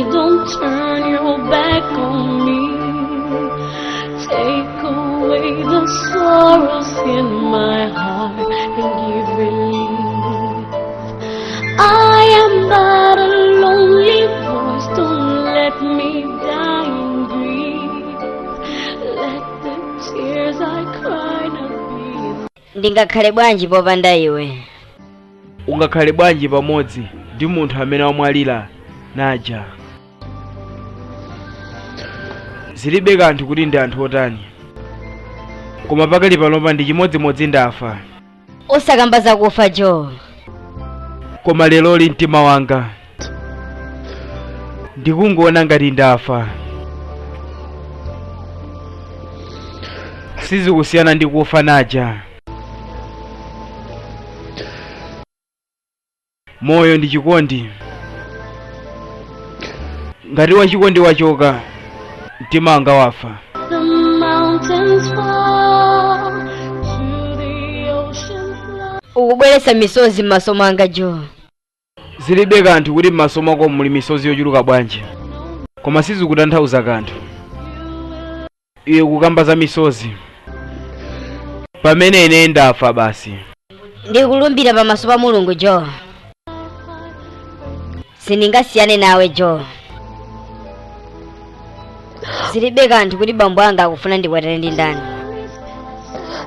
me, don't turn your back on me. Take away the sorrows in my heart and give relief. I am but a lonely voice, don't let me die in grief. Let the tears I cry not be. Ndingakhale bwanji popanda iwe? Ungakhale bwanji pamodzi ndi munthu amene wamwalira, Naja? Zilibe kanthu kuti ndi anthu otani, koma pakali panopa ndi chimodzimodzi ndafa. Osakamba zakufa, Joe. Koma leroli mtima wanga ndikungoona ngati ndafa. Sizikusiyana ndi kufa, Naja. Moyo ndi chikondi. Ngati wachikondi wachoka, mtima wanga wafa. The mountains fall to the ocean floor. Ukubweretsa misozi m'maso mwanga, Joe. Zilibe kanthu kuti m'maso mwako muli misozi yochuluka bwanji, koma sizikutanthauza kanthu. Iwe kukamba za misozi pamene ine ndafa basi. Ndikulumbira pamaso pa Mulungu, Joe, sindingasiyane nawe, Joe. Zilibe kanthu kuti bambo anga akufuna ndikwatane ndi ndani,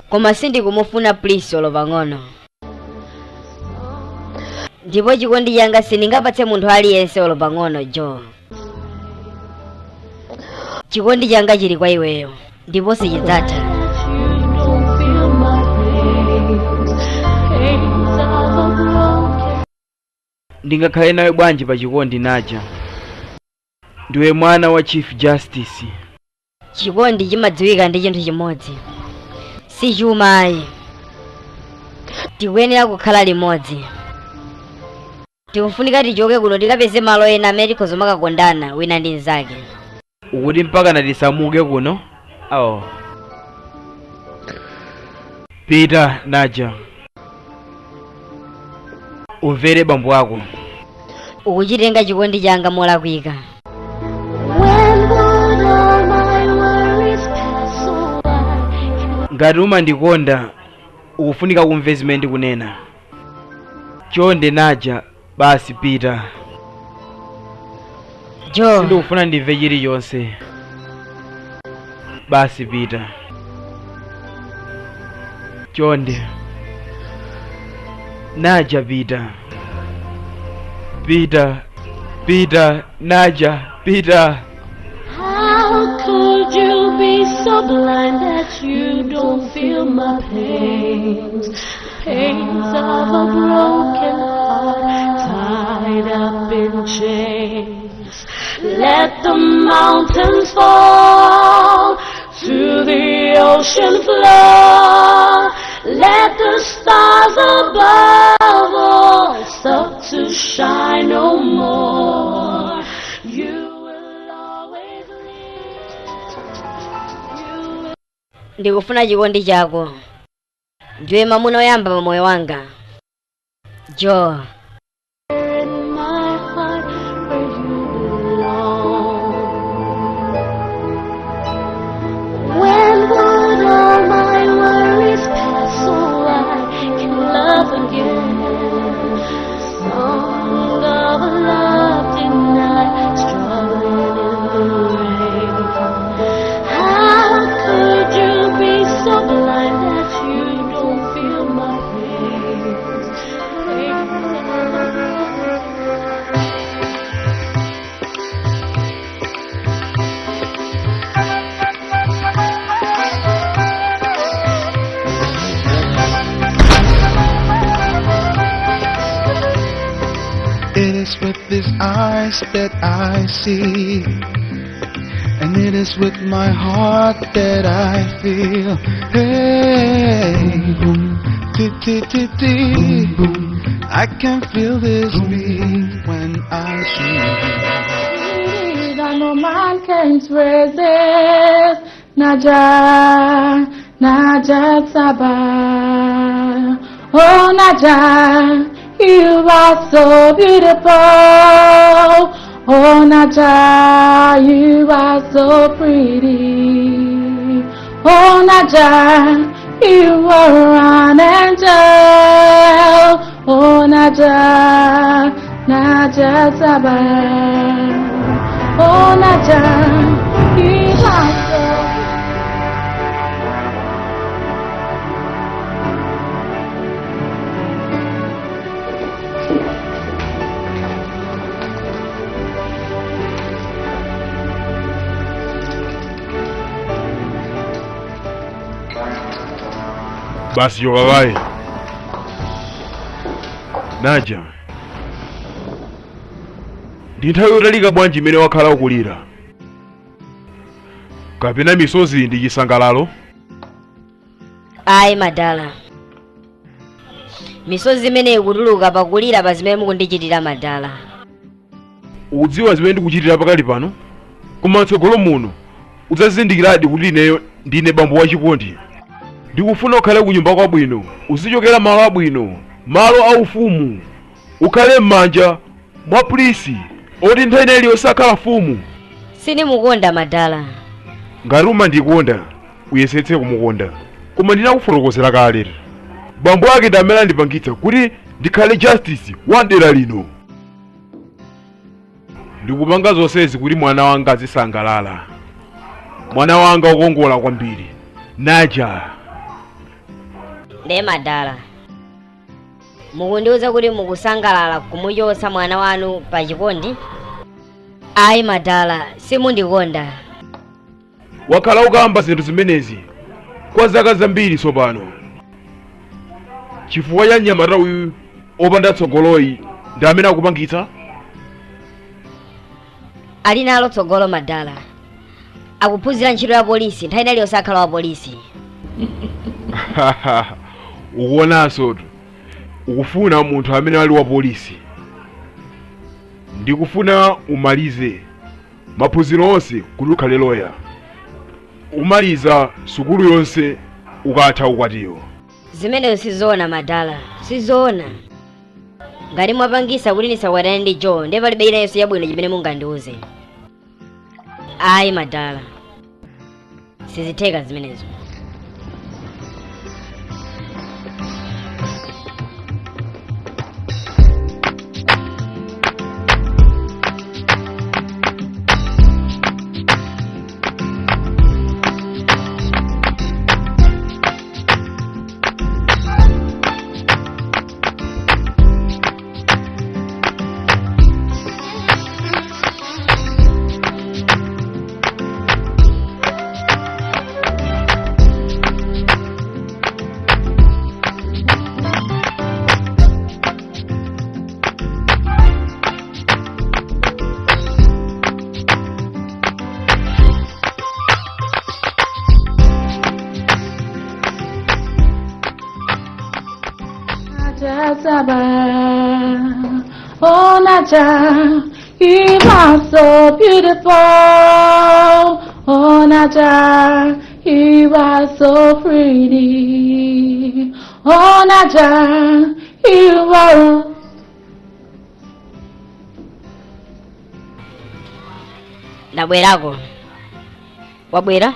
koma sindikumufuna Please olo pang'ono, ndipo chikondi changa sindingapatse munthu aliyense olo pang'ono, Joe. Chikondi changa chili kwa iweyo ndipo sichidzatha. You don't feel my pains, pains of a broken. Ndingakhale nawe bwanji pa chikondi, Naja? Ndiwe mwana wa Chief Justice. Chikondi chimadziwika ndi chinthu chimodzi, si chuma ayi. Tikuyenera kukhala limodzi. Tikufunika tichoke kuno, tikapeze malo ena amene tikhoza makakondana wina ndi mnzake. Ukuti mpaka natisamuke kuno? Oh. Pita, Naja, umvere bambo ako. Ukuchitenga chikondi changa molakwika. When would all my worries pass so I can Ngati umandikonda, ukufunika kumve zimene ndikunena. Chonde, Naja, basi pita. Joe. Sindikufuna ndimve chilichonse. Basi pita, chonde, Naja. Pita, pita, pita, Naja, pita. How could you be so blind that you don't feel my pains? Pains of a broken heart tied up in chains. Let the mountains fall to the ocean floor. Let the stars above all stop to shine no more. You will always live. You will Ndikufuna chikondi chako. Ndiwe mamuna oyamba pa moyo wanga, Joe. In my heart where you belong. When would all my worries pass so I can love again? Song of a love denied, struggling in the rain. How could you be so blind that you don't feel my pains? Pains of a broken. It is with these eyes that I see, and it is with my heart that I feel. Hey, t t t t, I can feel this beat when I see you. That no man can resist. Naja, Naja Saba. Oh, Naja, you are so beautiful. Oh Naja, you are so pretty. Oh Naja, you are an angel. Oh Naja, Naja Saba. Oh Naja, you are so. Basi yowawayi Naja, ndi nthawi yotalika bwanji imene wakhala ukulira? Kapena misozi ndi chisangalalo? Ayi madala, misozi imene ikutuluka pakulira pa zimene mukundichitira madala. Ukudziwa zimene ndikuchitira pakali pano? Koma mtsogolo muno udzazindikiradi kuti ineyo ndine bambo wachikondi. Ndikufuna ukhale kunyumba kwabwino, uzichokera malo abwino, malo aufumu, ukhale m'manja mwa polisi oti nthawi ina iliyonse akhala fumu. Sinimukonda madala. Ngati umandikonda uyesetse kumukonda, koma ndinakufotokozera kale. Bambo ake ndi amene andipangitsa kuti ndikhale justice wa dera lino. Ndikupanga zonsezi kuti mwana wanga azisangalala. Mwana wanga ukongola kwambiri, Naja. Nde madala, mukundiuza kuti mukusangalala kumuchotsa mwana wanu pa chikondi? Ayi madala, simundikonda. Wakhala ukamba zinthu zimenezi kwa zaka zambiri tsopano. Chifukwa cha mnyamata uyu opanda tsogoloyi ndi amene akupangitsa? Ali nalo tsogolo madala. Akuphunzira ntchito ya polisi, nthawi iliyonse akhala wa polisi. Ukuonanso ukufuna munthu amene ali wa polisi. Ndikufuna umalize maphunziro onse kuti ukhale loya. Umaliza sukulu yonse ukatha ukwatiwo. Zimenezo sizoona madala, sizoona. Ngati mwapangisa kuti ndisakwatane ndi Joe, ndiye palibe ina yonse yabwino chimene mungandiuze. Ayi madala, sizitheka zimenezo. Oh Naja, you are so beautiful. Oh Naja, you are so pretty. Oh Naja, you are. Ndabwerako. Wabwera?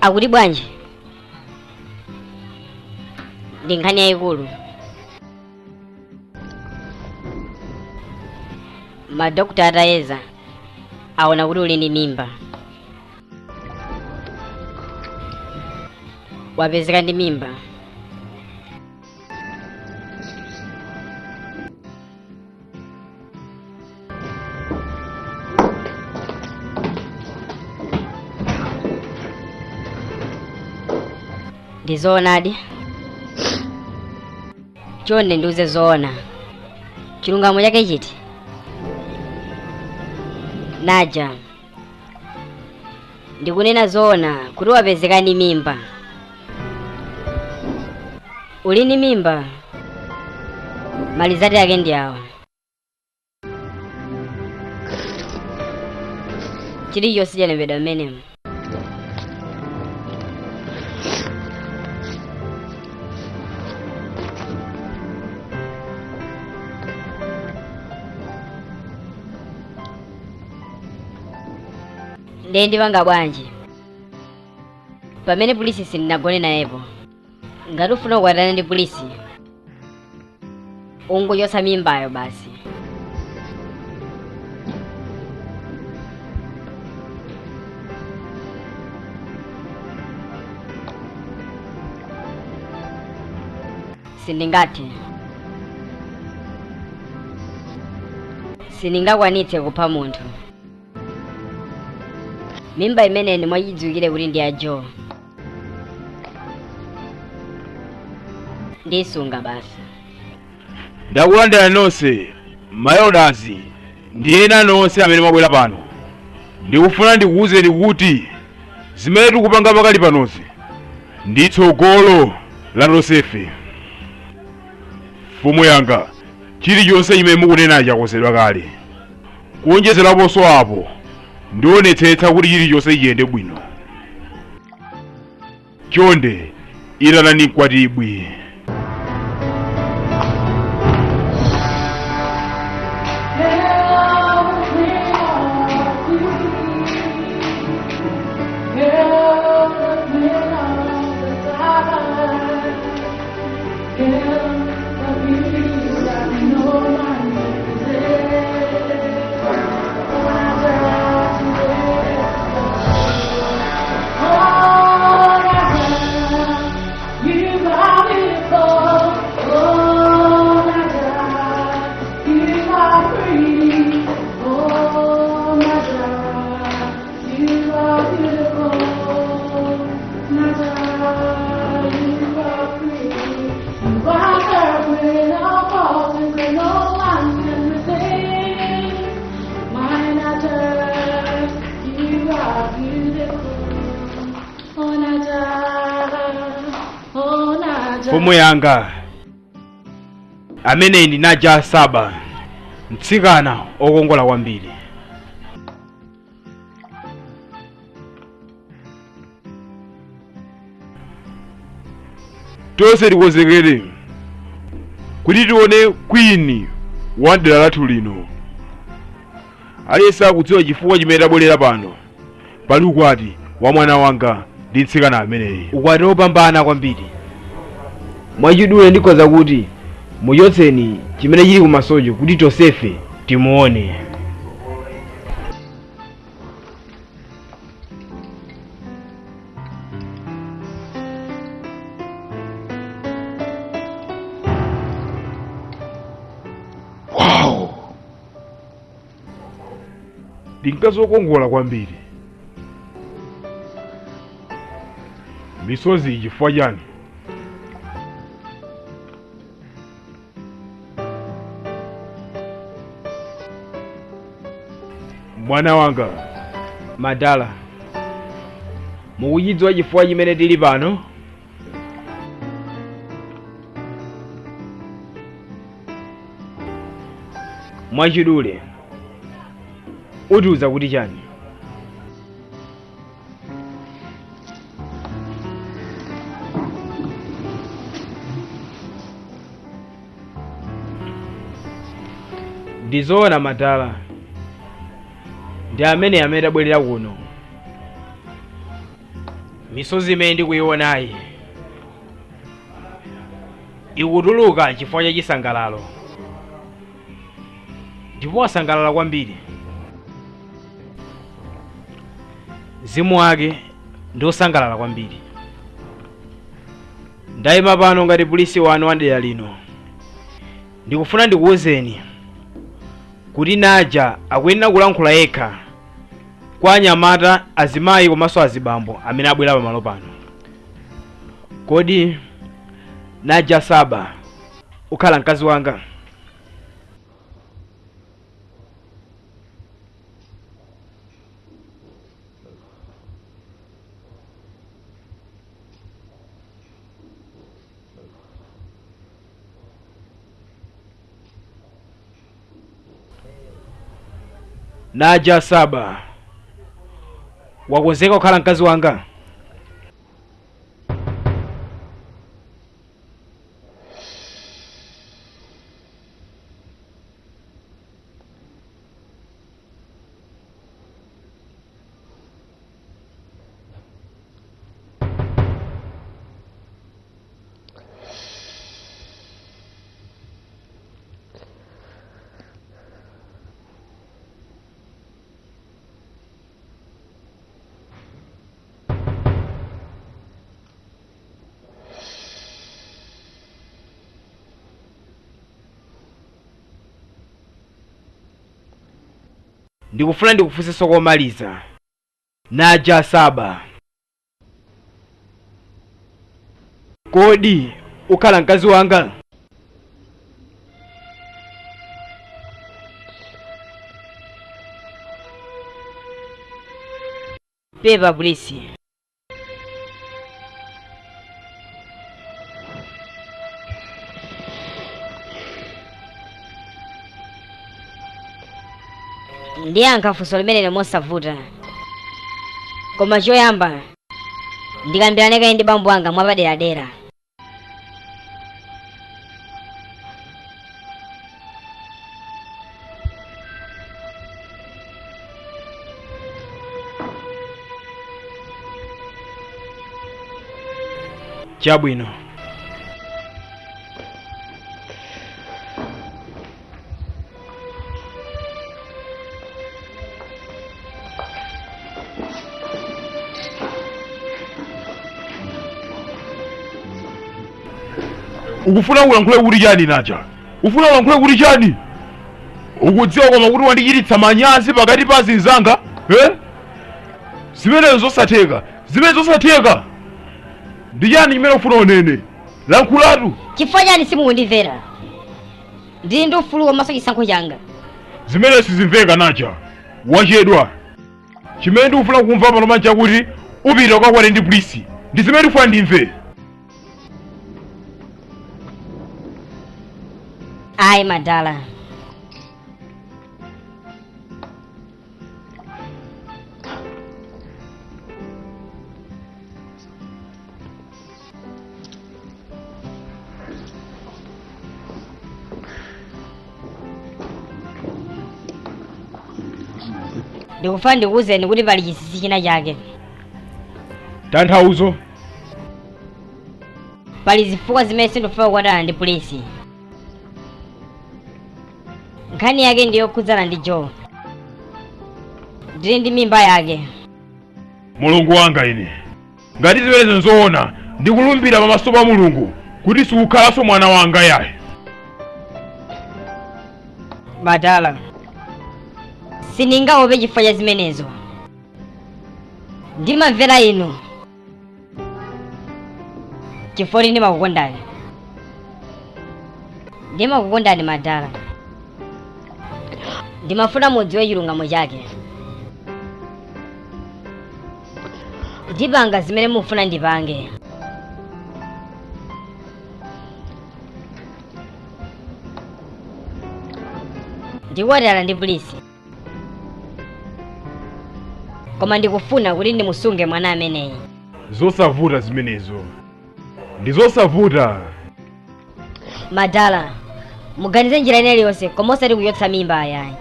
Akuti bwanji? Ndi nkhani yayikulu. Madokta atayeza aona kuti uli ndi mimba. Wapezeka ndi mimba. Ndi zoonadi? Chonde ndiuze zoona. Chilungamo chake chiti? Naja, ndikunena zoona kuti wapezeka ndi mimba. Uli ndi mimba? Malizati ake ndi awa. Chilichonse chalembedwa mmenemo. Ndiye ndipanga bwanji pamene pulisi sindinagone nayepo? Ngati ufuna kukwatana ndi pulisi, ungochotsa mimbayo basi. Sindingathe, sindingakwanitse kupha munthu. Mimba imene mwachidziwikire kuti ndi ya Joe, ndisunga basi. Ndakulandira nonse mayodazi ndi ena nonse amene mwabwera pano. Ndikufuna ndikuwuzeni kuti zimene tikupanga pakali panozi ndi tsogolo la tonsefe. Mfumu yanga, chilichonse chimene mukunena chakonzedwa kale. Kuonjezeraponso apo, ndionetsetsa kuti chilichonse chiyende bwino. Chonde itanani mkwatibwi. Mfumu yanga, amene ndi Naja Saba, mtsikana okongola kwambiri. Tonse tikonzekere kuti tione kwini wa dera lathu lino. Aliyense akudziwa chifukwa chimene tabwerera pano. Pali ukwati wa mwana wanga ndi mtsikana ameneyi. Ukwati wopambana kwambiri. Mwachidule ndikhoza kuti muchotseni chimene chili kumasojo kuti tonsefe timuone. Wow! Ndi mkazi wokongola kwambiri. Misozi chifukwa chani? Mwana wanga Madala, mukuchidziwa chifukwa chimene tili pano? Mwachidule utiuza kuti chani? Ndizoona Madala, ndi amene tabwerera kuno. Misozi imene ndikuionayi ikutuluka chifukwa cha chisangalalo, ndipo wasangalala kwambiri. Mzimu wake ndi osangalala kwambiri. Ndayima pano ngati pulisi wanu wa dera lino. Ndikufuna ndikuwuzeni kuti Naja akuyenera kulankhula yekha kwa anyamata, azimayi komanso azibambo amene abwera pamalo pano. Kodi Naja Saba ukhala mkazi wanga? Naja Saba wakonzeka kukhala mkazi wanga? Ndikufuna ndikufunsenso komaliza. Naja Saba, kodi ukhala mkazi wanga? Pepa polisi. Ndiyankha funso limenelo mosavuta, koma choyamba ndikambirane kaye ndi bambo anga mwapaderadera. Chabwino. Ukufuna ulankhule kuti chani Naja? Ufuna ulankhule kuti chani? Ukudziwa koma kuti wandichititsa manyazi pakati pa azinzanga? Eh? Zimenezo zosatheka, zimene zosatheka. Ndi chani chimene ufuna unene? Lankhulatu. Chifukwa chani simukundimvera? Ndili ndi ufulu komanso chisankho changa. Zimene sizimveka Naja, wachedwa. Chimene ndikufuna kumva pano manja kuti upita ukakwate ndi polisi, ndi zimene ndikufuna ndimve. Ayi madala, ndikufuna ndikuwuzeni kuti pali chinsinsi china chake. Tanthauzo? Pali zifukwa zimene sindikufuna kukwatana ndi polisi. Nkhani yake ndiyokhudzana ndi Joe. Ndili ndi mimba yake. Mulungu wanga ine, ngati zimenezo nzoona, ndikulumbira pamaso pa Mulungu kuti sikukhalanso mwana wanga yayi. Madala, sindingaope chifukwa cha zimenezo. Ndimamvera inu chifukwa ndimakukondani. Ndimakukondani madala. Ndimafuna mudziwe chilungamo chake. Ndipanga zimene mufuna ndipange. Ndikwatirana ndi polisi, koma ndikufuna kuti ndimusunge mwana ameneyi. Zosavuta zimenezo, ndi zosavuta. Madala, muganize njira ina iliyonse, koma osati kuchotsa mimba ayayi.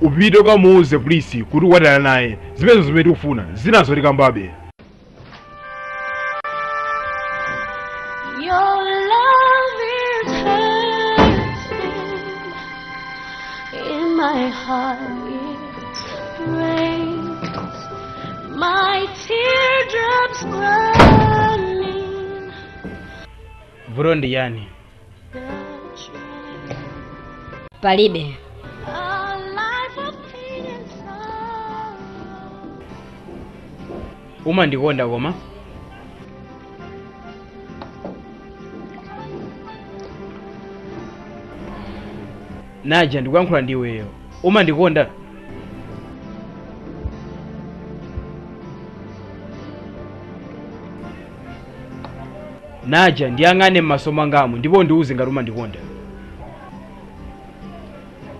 Upite ukamuuze polisi kuti ukwatirana naye. Zimenezo zimene tikufuna, zinazo tikambabe. Your love is hurting in my heart, it breaks my teardrops running. Vuto ndi chani? The train, Palibe. a life of pain and sorrow. Umandikonda koma? Naja, ndikuyankhula ndiweyo. Umandikonda? Naja, ndiyang'ane m'maso mwangamu ndipo ndiuze ngati umandikonda.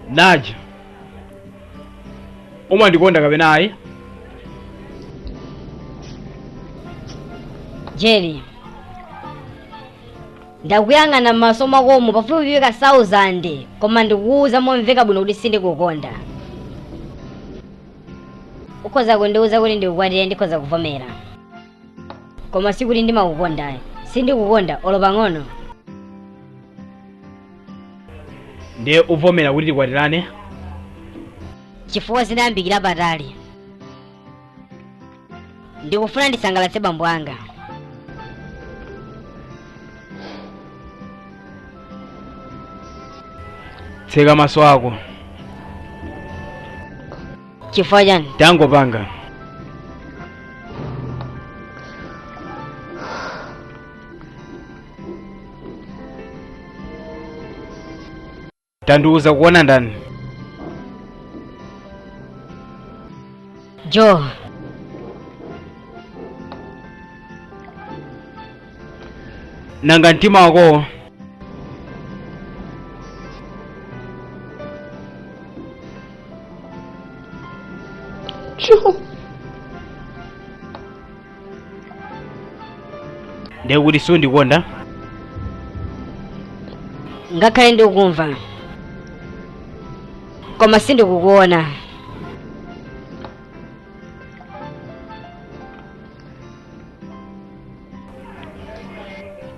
Naja, umandikonda kapena ayi? Jerry, ndakuyang'ana m'maso mwakomo pafupifupi ka 1000, koma ndikuwuza momveka bwino kuti sindikukonda. Ukhoza kundiwuza kuti ndikukwatire, ndikhoza kuvomera, koma sikuti ndimakukonda. Sindikukonda olo pang'ono. Ndiye uvomera kuti tikwatirane? Chifukwa zinayambikira patali. Ndikufuna ndisangalatse bambo anga. Tseka maso ako. Chifukwa chani? Tangopanga. Tandiuza kuona ndani? Joe. Nanga mtima wako. Joe. Ndekuti sundikonda? Ngakhale ndikukumva, koma sindikukuona.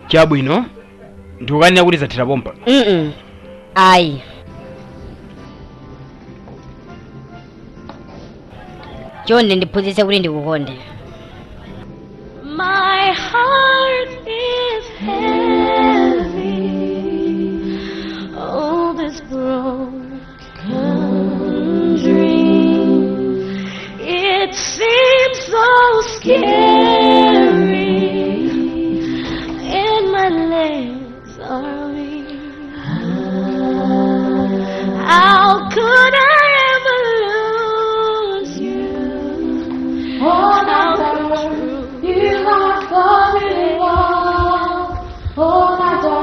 Chabwino, ndikukanena kuti zathera pompa. Ayi. Chonde ndiphunzitse kuti ndikukonde. My heart is heavy. Oh, this broken dream. It seems so scary. And my legs are weak. How could I ever lose you? Oh, How Naja, could you are so beautiful. Oh, Naja,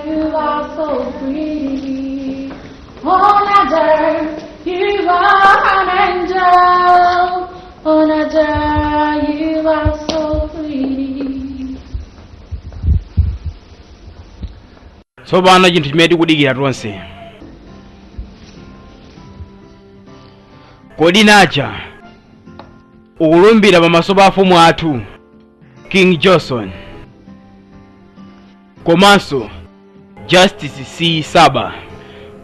you are so pretty. Oh, Naja, you are an angel. Oh, Naja, you are so pretty. Tsopano chinthu chimene tikudikira tonse. Kodi Naja ukulumbira pamaso pa afumu athu King Johnson komanso Justice C Saba,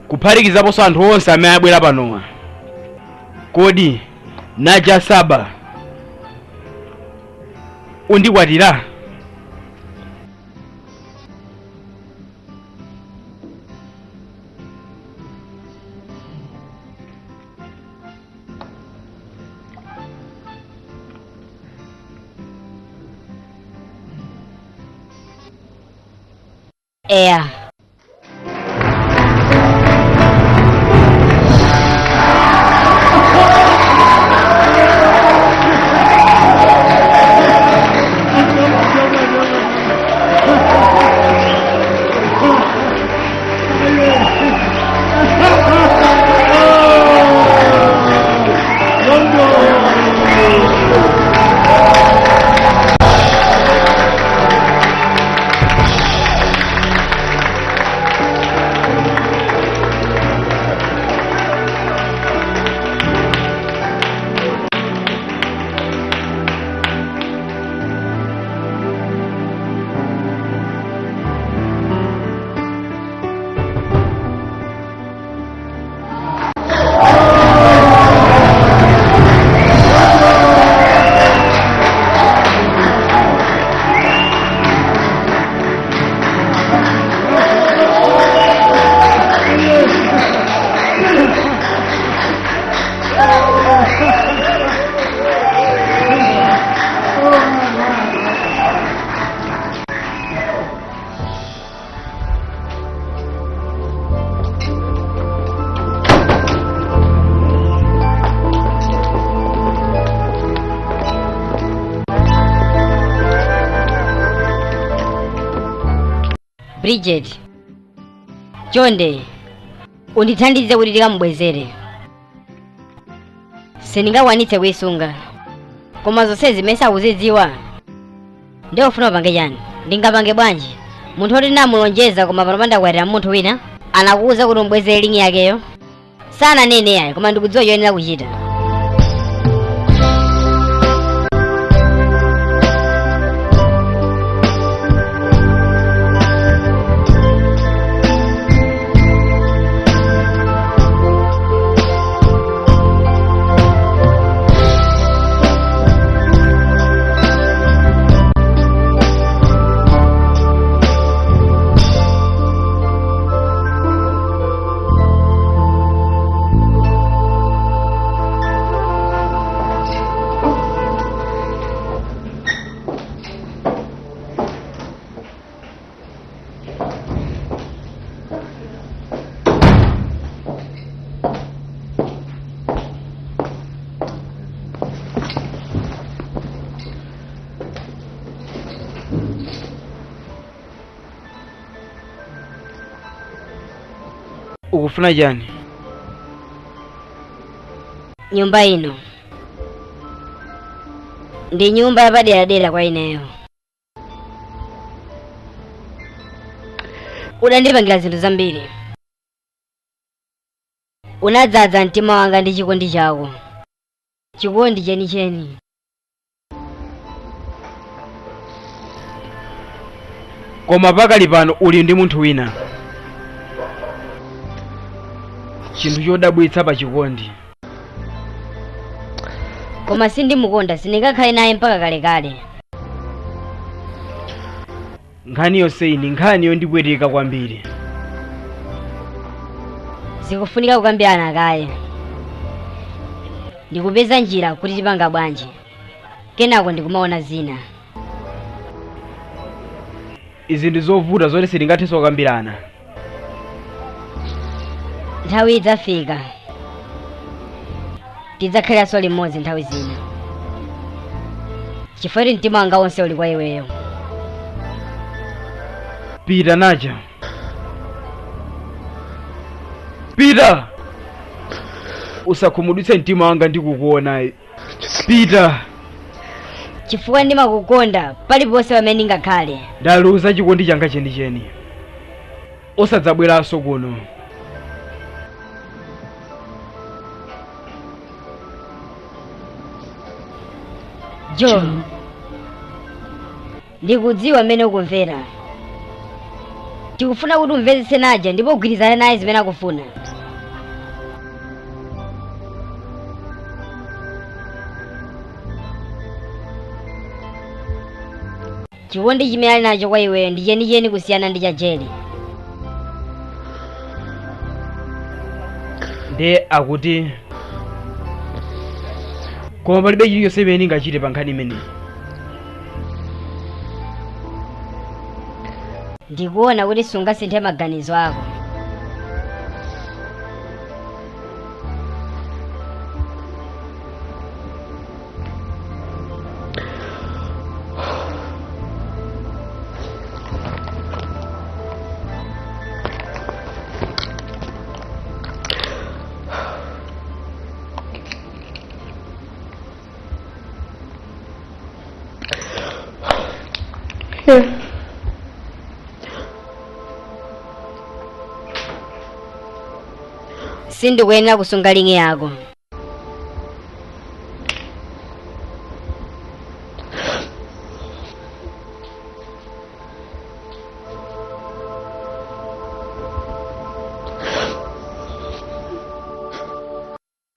kuphatikizaponso anthu onse amene abwera panowa, kodi Naja Saba undikwatira? Eya. Bridget, chonde undithandize kuti tikamubwezere. Sindingakwanitse kuyisunga, koma zonse zimene sakuzidziwa. Ndiye ufuna upange chani? Ndingapange bwanji? Munthu oti ndinamulonjeza koma pano pandakwatira munthu wina anakuwuza kuti umbwezere lingi yakeyo. Sananene yayi, koma ndikudziwa choyenera kuchita. Ukufuna chani? Nyumba ino ndi nyumba yapaderadera kwa ineyo. Udandipangira zinthu zambiri, unadzaza mtima wanga ndi chikondi chako, chikondi chenicheni. Koma pakali pano uli ndi munthu wina. Chinthu chodabwitsa pa chikondi. Koma sindimukonda, sindingakhale naye mpaka kalekale. Nkhani yonse iyi nkhani yondipweteka kwambiri. Zikufunika kukambirana kaye, ndikupeza njira kuti tipanga bwanji, kenako ndikumaona zina. Izi ndi zovuta zoti sitingathenso kukambirana. Nthawi idzafika tidzakhalanso limodzi nthawi zina, chifukwa kuti mtima wanga wonse uli kwa iweyo. Pita Naja, pita, usakhumudwitse mtima wanga ndikukuona. Pita, chifukwa ndimakukonda paliponse pamene ndingakhale. Ndaluza chikondi changa chenicheni. Osadzabweranso kuno. Joe, ndikudziwa mmene ukumvera. Tikufuna kuti umvetsetse Naja ndipo ugwirizane naye zimene akufuna. Chikondi chimene ali nacho kwa iweyo ndi chenicheni kusiyana ndi cha Jerry. Ndiye akuti koma palibe chilichonse chimene ndingachite pa nkhani imeneyi. Ndikuona kuti sungasinthe maganizo ako. Here. Sindikuyenera kusunga lingi yako.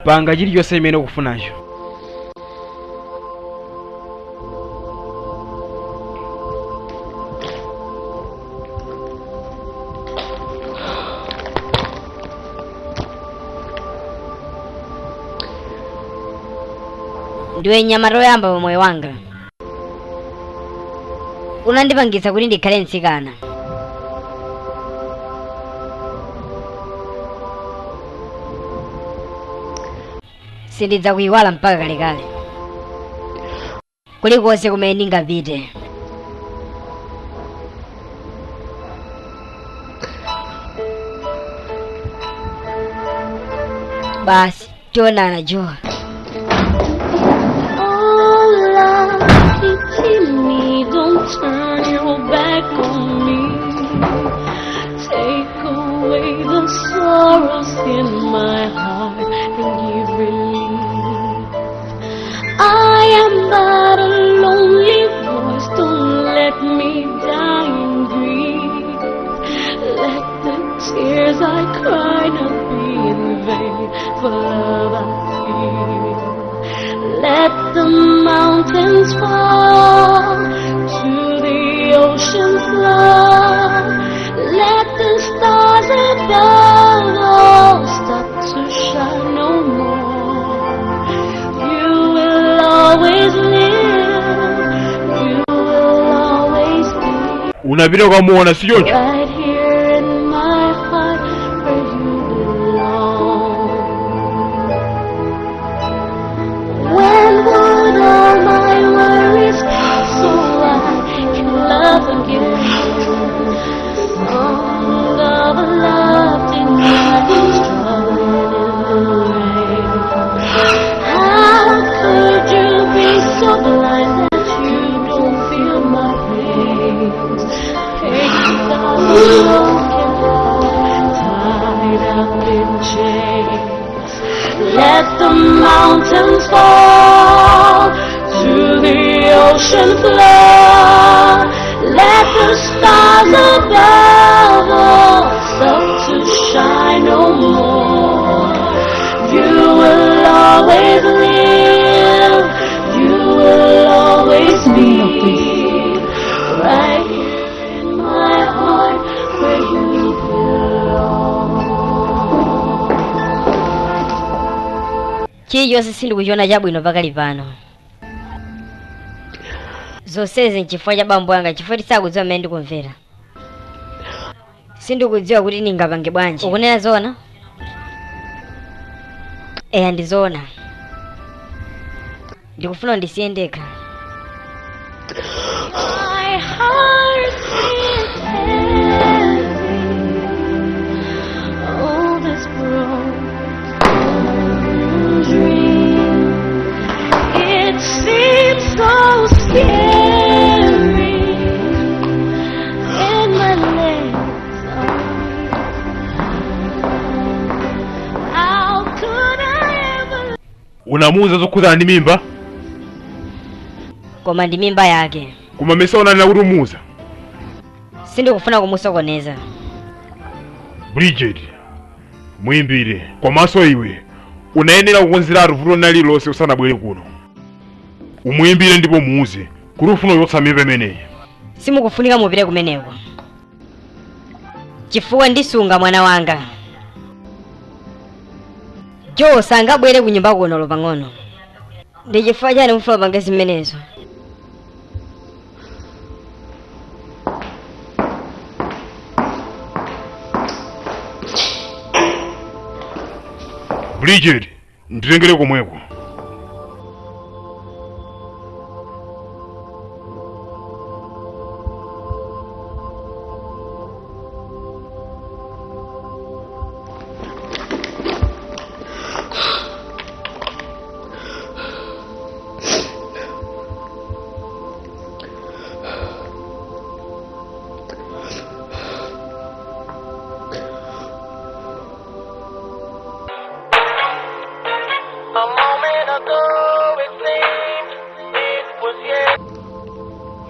Panga chilichonse chimene ukufunacho. Ndiwe mnyamata woyamba pa moyo wanga. Unandipangitsa kuti ndikhale mtsikana. Sindidzakuyiwala mpaka kalekale, kulikonse kumene ndingapite. Basi tionana Joe. Oh, love, pity me, don't turn your back on me. Take away the sorrows in my heart and give relief. I am but a lonely voice, don't let me die in grief. Let the tears I cry not be in vain, for love I feel. Let the mountains fall to the ocean floor. Let the stars above all stop to shine no more. You will always live, you will always be. Unapita ukamuona si choncho? Right here in my heart where you belong. When would all my worries pass so I can love again? Song of a love denied. blind that you don't feel my pain? Take the broken heart tied up in chains. Let the mountains fall to the ocean floor. Let the stars above all stop to shine no more. You will always live, you will always be, right here in my heart where you belong. Chilichonse sindikuchiona chabwino pakali pano. Zonsezi nchifukwa cha bambo anga, chifukwa tisakudziwa mmene ndikumvera. Sindikudziwa kuti ndingapange bwanji. Ukunena zoona? Eya, ndizoona. Ndikufuna ndisiye ndekha. My heart is heavy. Oh, this broken dream. It seems so scary, and my legs are weak. How could I ever? Unamuuza zokhudzana ndi mimba? Koma ndi mimba yake. Koma mesa unanena kuti umuuza. Sindikufuna kumusokoneza. Bridget, muimbire. Komanso iwe unayenera kukonzeratu vuto lililonse usanabwere kuno. Umuimbire ndipo muuze kuti ufuna kuchotsa mimba imeneyi. Simukufunika mupite kumeneko, chifukwa ndisunga mwana wanga. Joe sangabwere ku nyumba kuno pang'ono. Ndi chifukwa chani mufuna pange zimenezo? Bridget, nditengere komweko.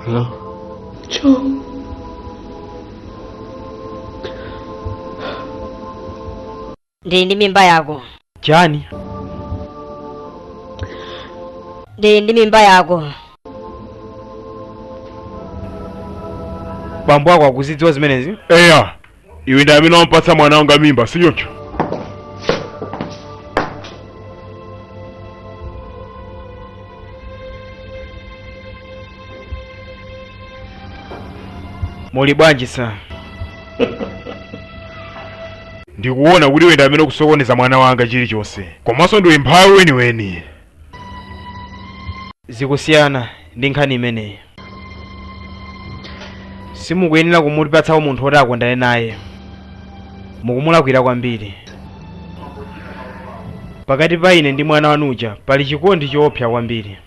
Hello? Joe. Ndili ndi mimba yako. Chani? Ndili ndi mimba yako. Bambo ako akuzidziwa zimenezi? Eya, iwe ndi amene wampatsa mwana wanga mimba, sichoncho? Muli bwanji sa? Ndikuona kuti iwe ndi amene ukusokoneza mwana wanga chilichonse. Komanso ndiwe mphawi weniweni. Zikusiyana ndi nkhani imeneyi. Simukuyenera kumupatsa munthu woti akondane naye. Mukumulakwira kwambiri. Pakati pa ine ndi mwana wanuja pali chikondi choopsa kwambiri.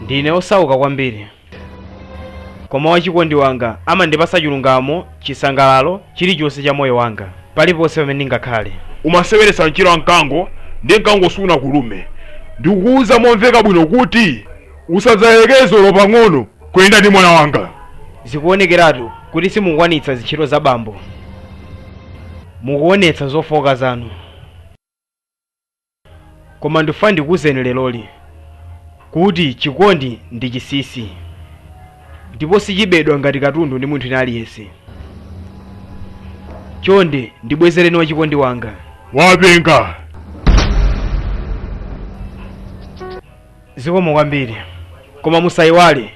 Ndine osauka kwambiri. Koma wachikondi wanga amandipasa chilungamo, chisangalalo, chilichonse cha moyo wanga. Paliponse pamene ndingakhale. Umaseweretsa mchira wa mkango ndi mkango sunakulume. Ndikukuwuza momveka bwino kuti usadzayelekeze pang'ono kuyenda ndi mwana wanga. Zikuonekeratu kuti simukwanitsa zintchito za bambo. Mukuonetsa zofoka zanu. Koma ndifuna ndikuwuzeni leroli kuti chikondi ndi chinsinsi, ndipo sichibedwa ngati katundu ndi munthu ina aliyense. Chonde ndibwezereni wachikondi wanga. Wapenga. Zikomo kwambiri. Koma musayiwale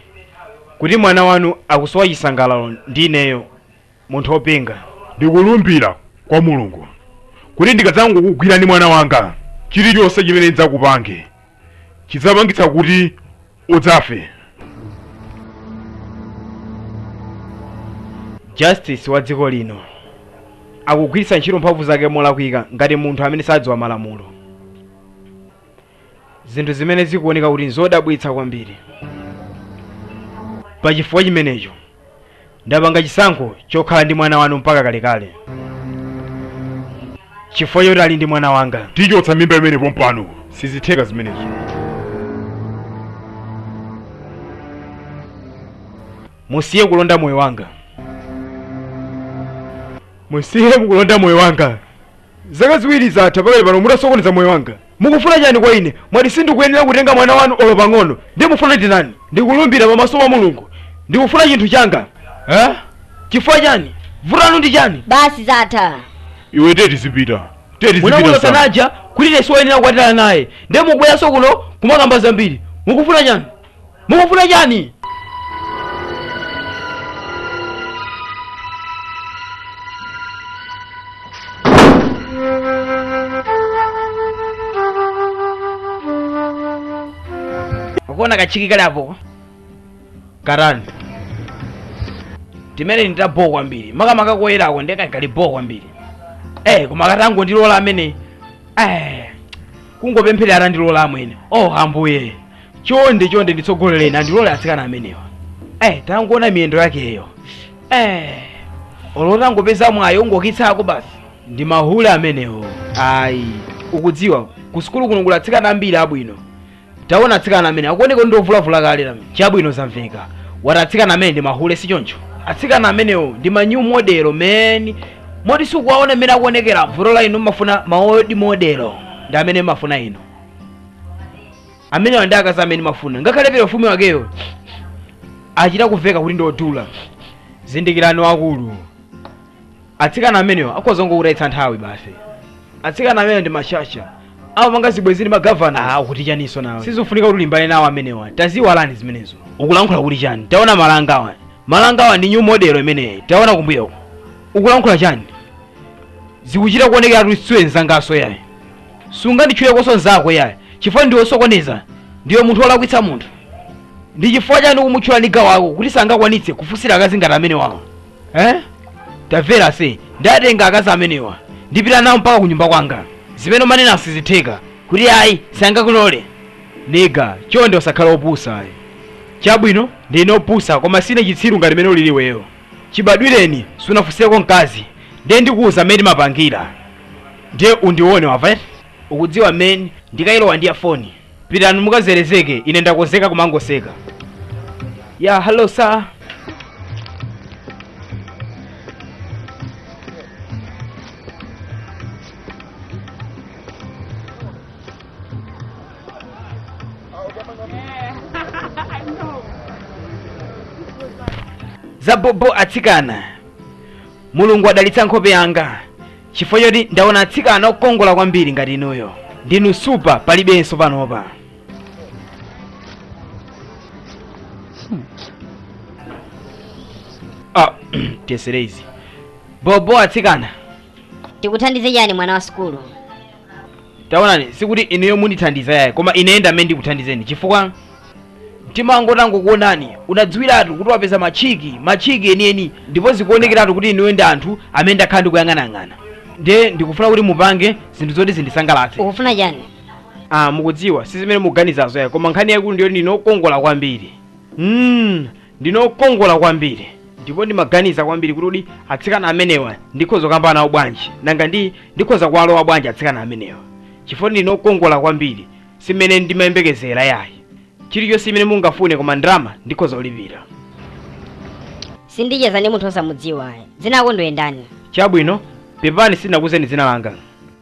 kuti mwana wanu akusowa chisangalalo ndi ineyo, munthu wopenga. Ndikulumbira kwa Mulungu kuti ndikadzangokugwira ndi mwana wanga, chilichonse chimene ndidzakupange chidzapangitsa kuti udzafe. Justice wa dziko lino akugwiritsa ntchito mphamvu zake molakwika ngati munthu amene sadziwa malamulo. Zinthu zimene zikuoneka kuti nzodabwitsa kwambiri. Pachifukwa chimenecho ndapanga chisankho chokhala ndi mwana wanu mpaka kalekale, chifukwa choti ali ndi mwana wanga. Tichotsa mimba imene pompano, sizitheka zimenezo. Musiye kulonda moyo wanga, musiye kulonda moyo wanga. Zaka ziwiri zatha pakali pano mutasokoneza moyo wanga. Mukufuna chani kwa ine? Mwati sindikuyenera kutenga mwana wanu olo pang'ono. Ndimufuna ndinani? Ndikulumbira pamaso pa Mulungu, ndikufuna chinthu changa. Chifukwa chani? Vutanu ndi chani? Basi zatha. Iwe teti zipita, teti zipita. Munamulosa Naja kuti ine siwoyenera kukwatirana naye, ndiye mukubweranso kuno kumakamba zambiri. Mukufuna chani? Mukufuna chani? Ukuona kachiki kali apo karani timene nditabowa kwambiri makamaka koyerako ndekakali bowa kwambiri. Koma katango ndilola amene kungopempherera atandilola amwene. Oh ambuye, chonde chonde nditsogolereni, andilole atsikana amenewa. Tangoona miyendo yakeyo. Olotangopeza mwayo ungokitsako basi. Ndi mahule amenewo. Ayi, ukudziwa ku sukulu kuno kuli atsikana ambiri abwino. Taona atsikana amene akuoneka ndi ovulavula kale lamene. Chabwino zamveka. Wati atsikana amene ndi mahule, si choncho? Atsikana amenewo ndi ma new model man. Moti sikuwaona mmene akuonekera. Vuto la inu mmafuna ma old model, ndi amene mmafuna inu. Amenewa ndi akazi amene mmafuna. Ngakhale perfume wakeyo achita kumveka kuti ndi odula. Zindikirani wakulu, atsikana amenewa akhoza kungokutayitsa nthawi basi. Atsikana amenewa ndi mashasha, amapanga zibwenzi ndi magavana. Ukuti chaniso nawe? Sizofunika kuti ulimbane nawo amenewa, taziwalani zimenezo. Ukulankhula kuti chani? Taona malangawa, malangawa ndi new model imeneyi. Taona kumbuyako, ukulankhula chani? Zikuchita kuonekera kuti siwe mzangaso yayi. Sunganditchulekonso nzako yayi, chifukwa ndiwe osokoneza, ndiwe munthu wolakwitsa munthu. Ndi chifukwa chani ukumutchula ndi gawo ako kuti sangakwanitse kufunsira akazi ngati amene wawo? Tamvera se, ndatenga akazi amenewa ndipita nawo mpaka kunyumba kwanga. Zimene umanena sizitheka kuti ayi sangakulole. Nigga, chonde usakhala opusa ayi. Chabwino ndine opusa, koma sine chitsiru ngati mene ulili iweyo. Chibadwireni sunafunsireko mkazi, ndiye ndikuwuza mmene timapangira, ndiye undione wamva? Ukudziwa mmene ndikayilowa ndi ya foni. Pitani mukazerezeke, ine ndakonzeka kumangoseka. Ya hello sir. Zabobo atsikana, Mulungu adalitsa nkhope yanga chifukwa choti ndaona atsikana okongola kwambiri ngati inuyo. Ndinu super, palibenso panopa. Tiyesere izi. Bobo atsikana, Tikuthandize chani mwana wa sukulu? Taonani, sikuti inuyo mundithandiza yayi, koma ine ndamene ndikuthandizeni chifukwa mtima wangu utangokuonani unadziwiratu kuti wapeza machiki, machiki enieni, ndipo zikuonekeratu kuti inuyo ndi anthu amene ndakhala ndikuyang'anayang'ana. Ndiye ndikufuna kuti mupange zinthu zoti zindisangalatse. Ukufuna chani? Mukudziwa si zimene mukuganizazo yayi, koma nkhani yaikulu ndiyo ndinokongola kwambiri. Ndinokongola kwambiri ndipo ndimaganiza kwambiri kuti atsikana amenewa ndikhoza kukamba nawo bwanji, nanga ndikhoza kuwalowa bwanji atsikana amenewa, chifukwa ndinokongola kwambiri, simene ndimayembekezera yayi. Chilichonse chimene mungafune, koma ndalama ndikhoza kulipira. Sindicheza ndi munthu osamudziwa. Dzina lako ndiwe ndani? Chabwino, pepani sindinakuwuzeni dzina langa.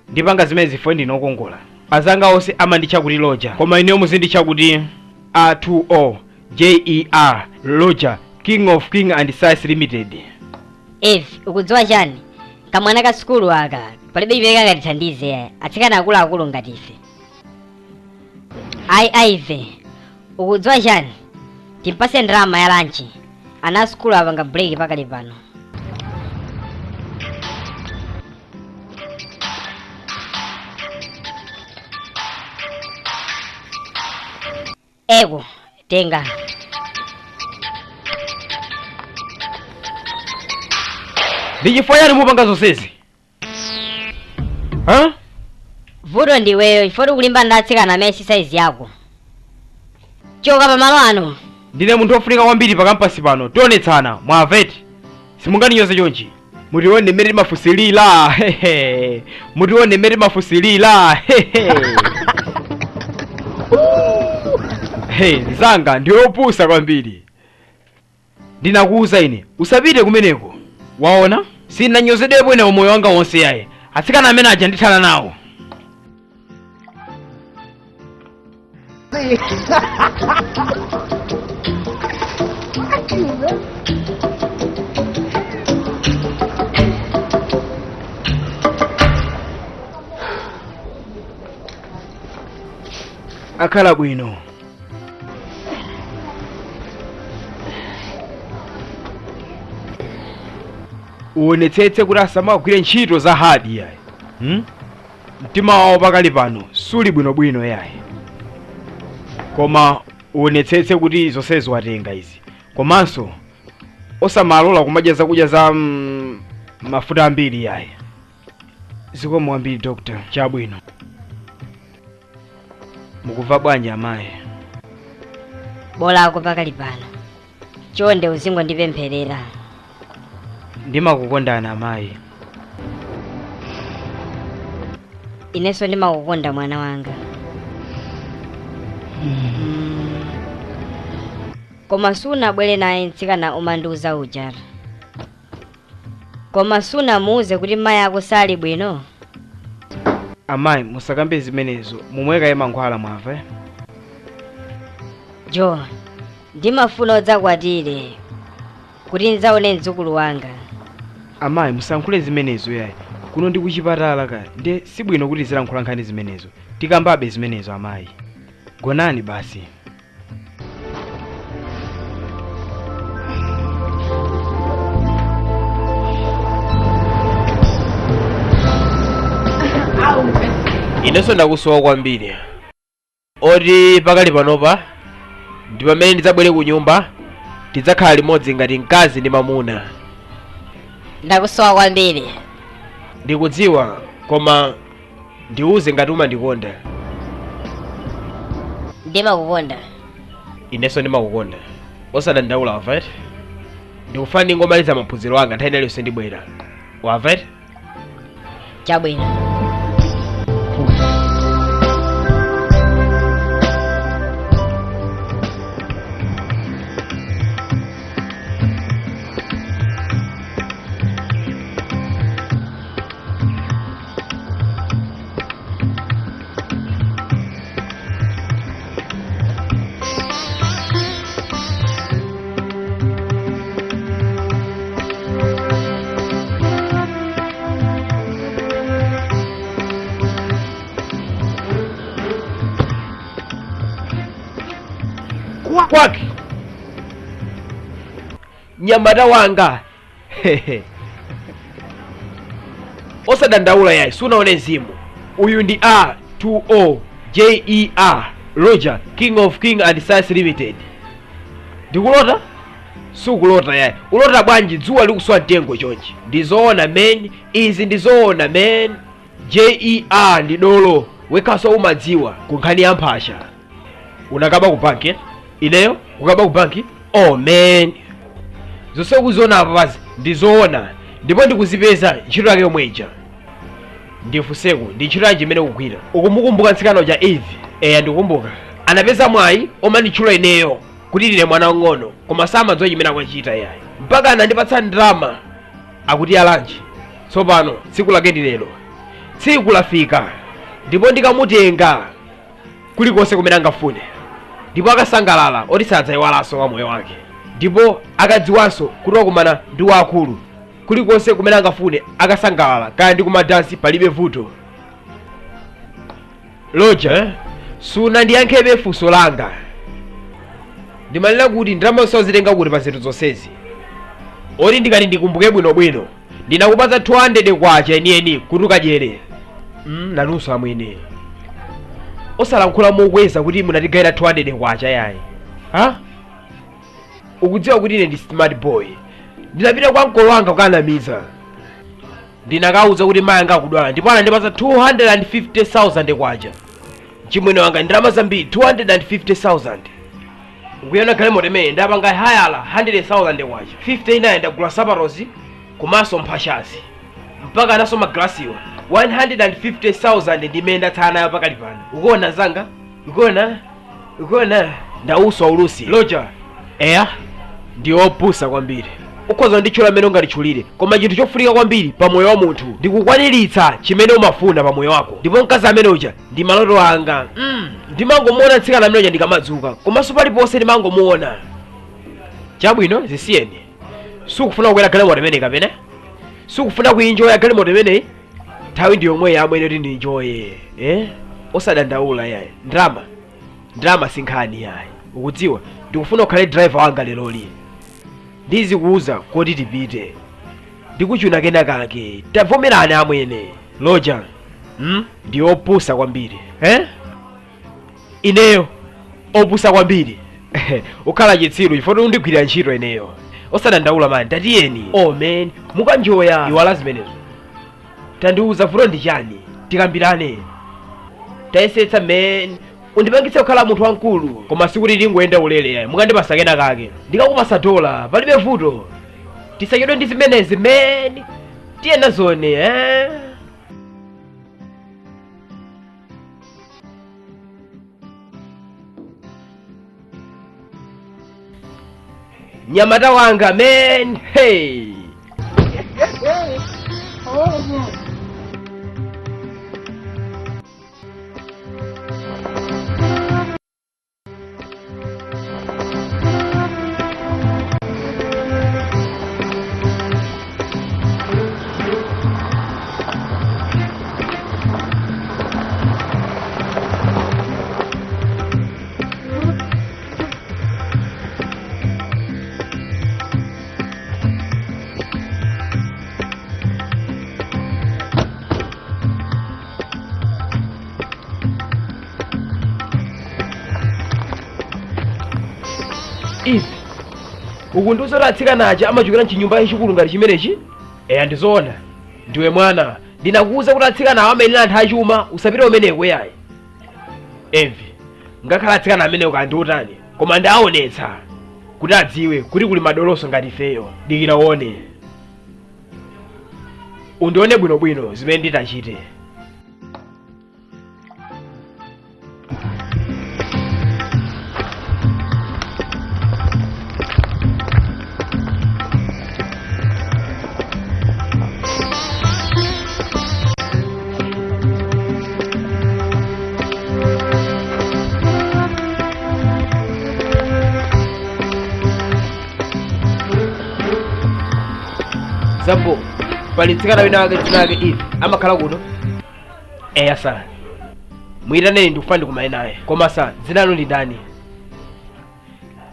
Ndipanga zimene zifo ndinokongola. Azanga onse amanditcha kuti Roger, koma ineyo muzinditcha kuti R2O JER, Roger, King of King and Size Limited. Eve, ukudziwa chani? Kamwana ka sukulu aka palibe chimene kangatithandize, atsikana akuluakulu ngati ife. Ayi Aive, ukudziwa chani? Timpase ndalama ya lanchi. Ana sukulu apanga break pakali pano. Ego, tenga. Ndi chifukwa chani mupanga zonsezi? Ha? Vuto ndiweyo chifukwa ukulimbana ndi atsikana amene si saizi yako. Choka pamalo ano. Ndine munthu wofunika kwambiri pa kampasi pano. Tionetsana mwaveti. Simunganinyoze chonchi. Mutione mmene timafusilira. Hehe. Mutione mmene timafusilira. Hehe. Hey, nzanga ndiwe opusa kwambiri. Ndinakuwuza ine usapite kumeneko. Waona? Sinanyozedwepo ine moyo wanga wonse yaye. Atsikana amene aja ndithana nawo. Akhala bwino. Uonetsetse kuti asamagwire ntchito za hadi yayi. Mtima wawo pakali pano suli bwinobwino yayi. Koma uonetsetse kuti zonsezo watenga izi. Komanso osamalola kumadya zakudya za mafuta ambiri yayi. Zikomo kwambiri doctor. Chabwino. Mukuva bwanji amayi? Bola ako pakali pano. Chonde uzingondipempherera. Ndimakukondani amayi. Inenso ndimakukonda mwana wanga. Koma sunabwere naye mtsikana umandiuza uja. Koma sunamuuze kuti mayi ako sali bwino. Amayi musakambe zimenezo, mumwekaye mankhwala mwamva. Jo, ndimafuna udzakwatire kuti ndidzaone mdzukulu wanga. Amayi musankhule zimenezo yayi. Kuno ndi kuchipatala kaya nde sibwino kuti zilankhula nkhani zimenezo. Tikambabe zimenezo amayi. Gonani basi. Inenso ndakusowa kwambiri. Oti pakali panopa ndi pamene ndidzabwere ku nyumba tidzakhala limodzi ngati mkazi ndi mamuna. Ndakusowa kwambiri. Ndikudziwa koma ndiuze ngati umandikonda. Ndimakukonda. Inenso ndimakukonda. Osadandaula wamva. Ndikufuna ndingomaliza maphunziro anga nthawi iliyonse ndibwera. Wamva? Chabwino. Kwaki nyamata wanga. Osadandaula yayi, sunaone mzimu. Uyu ndi R2O JER Roger, King of King and Science Limited. Ndikulota? Sukulota yayi. Ulota bwanji dzuwa likuswa mtengo chonchi? Ndizoona men, izi ndizoona men. JER ndi dolo, wekhaso umadziwa ku nkhani ya mphasha. Unakaba ku banki? Ineyo kukaba ku banki? Oh man. Zonse ukuziona apa pazi ndizoona ndipo ndikuzipeza ntchito yake yomwe ija. Ndifunseko ndi ntchito yanji imene ukugwira? Ukumukumbuka mtsikana uja Eve? Eya ndikukumbuka. Anapeza mwayi omanditchula ineyo kuti ndine mwana wang'ono koma samadziwa chimene akuchita yayi. Mpaka anandipatsa ndalama akuti alanji. Tsopano tsiku lake ndi lero. Tsiku lafika ndipo ndikamutenga kulikonse kumene angafune. Ndipo akasangalala oti sadzayiwalanso wa moyo wake. Ndipo akadziwanso kuti wakumana ndi wakulu kulikonse kumene angafune akasangalala kaya ndi kumadansi palibe vuto. Roger, sunandiyankhebe funso langa. Ndimanena kuti ndalama zitenga kuti pa zinthu zonsezi. Oti ndikati ndikumbuke bwinobwino ndinakupatsa 200 kwacha enieni kuti ukadyere. Nanunso amwene. Osalankhula mokweza kuti munatigayira 200 kwacha yayi. Ha? Ukudziwa kuti ine ndi smart boy. Ndinapita kwa mkolo wanga kukanamiza. Ndinakauza kuti mayi anga akudwala ndipo anandipasa 250,000 kwacha. Chimwene wanga ndalama zambiri 250,000. Ukuyona galimoto imene ndapanga hayala 100,000 kwacha. 59 ndagula saparozi komanso mphashazi. Mpaka naso maglasiwa 150,000 ndimene ndatsala nayo pakali pano. Ukuona zanga? Ukuona? Ukuona? Ndauswa ulusi. Roger. Eya. Ndi opusa kwambiri. Ukhoza nditchula mmene ungatitchulire, koma chinthu chofunika kwambiri pa moyo wa munthu ndikukwaniritsa chimene umafuna pa moyo wako. Ndipo mkazi amene uja ndi maloto anga. Ndimangomuona mtsikana amene uja ndikamadzuka, komanso paliponse ndimangomuona. Chabwino, zisiyeni. Sukufuna kukwera galimoto imeneyi kapena? Sukufuna kuinjoya galimoto imeneyi? Nthawi ndi yomwe yamwene kuti ndinjoye. Osadandaula yayi. Ndrama. Ndrama sinkhani yayi. Ukudziwa, ndikufuna ukhale driver wanga leroli. Ndizikuuza koti tipite. Ndikuchuna kena kake. Tavomerani amwene. Roger. Ndi opusa kwambiri. Ineyo opusa kwambiri. Ukhala chitsiru chifukwa undigwirira ntchito ineyo. Osadandaula mani, tatiyeni. Oh man, mukanjoya. Iwala zimenezo. Tandiuza vuto ndi chani? Tikambirane. Tayesetsa man. Undipangitse kukhala munthu wamkulu. Koma sikuti ndingoyenda ulere yayi. Mukandipasa kena kake. Ndikakupasa dola, palibe vuto. Tisachedwe ndi zimenezi man. Tiye nazone, Nyamata wanga man, hey. Ukundiuza kuti atsikana aja amachokera mchinyumba chachikulu ngati chimenechi? Eya ndizoona. Ndiwe mwana. Ndinakuwuza kuti atsikana awo amayenera anthu achuma, usapite umeneko yayi. Envy. Ngakhala atsikana amenewo kandi utani, koma ndaonetsa kuti adziwe kuti kuli madoloso ngati ifeyo. Dikira uone. Undione bwinobwino zimene nditachite. Zambo, pali mtsikana wina wake dzina lake Eve, amakhala kuno. Eya sa. Muyitaneni ndikufuna ndikumane naye. Koma sa, dzina lanu ndi ndani?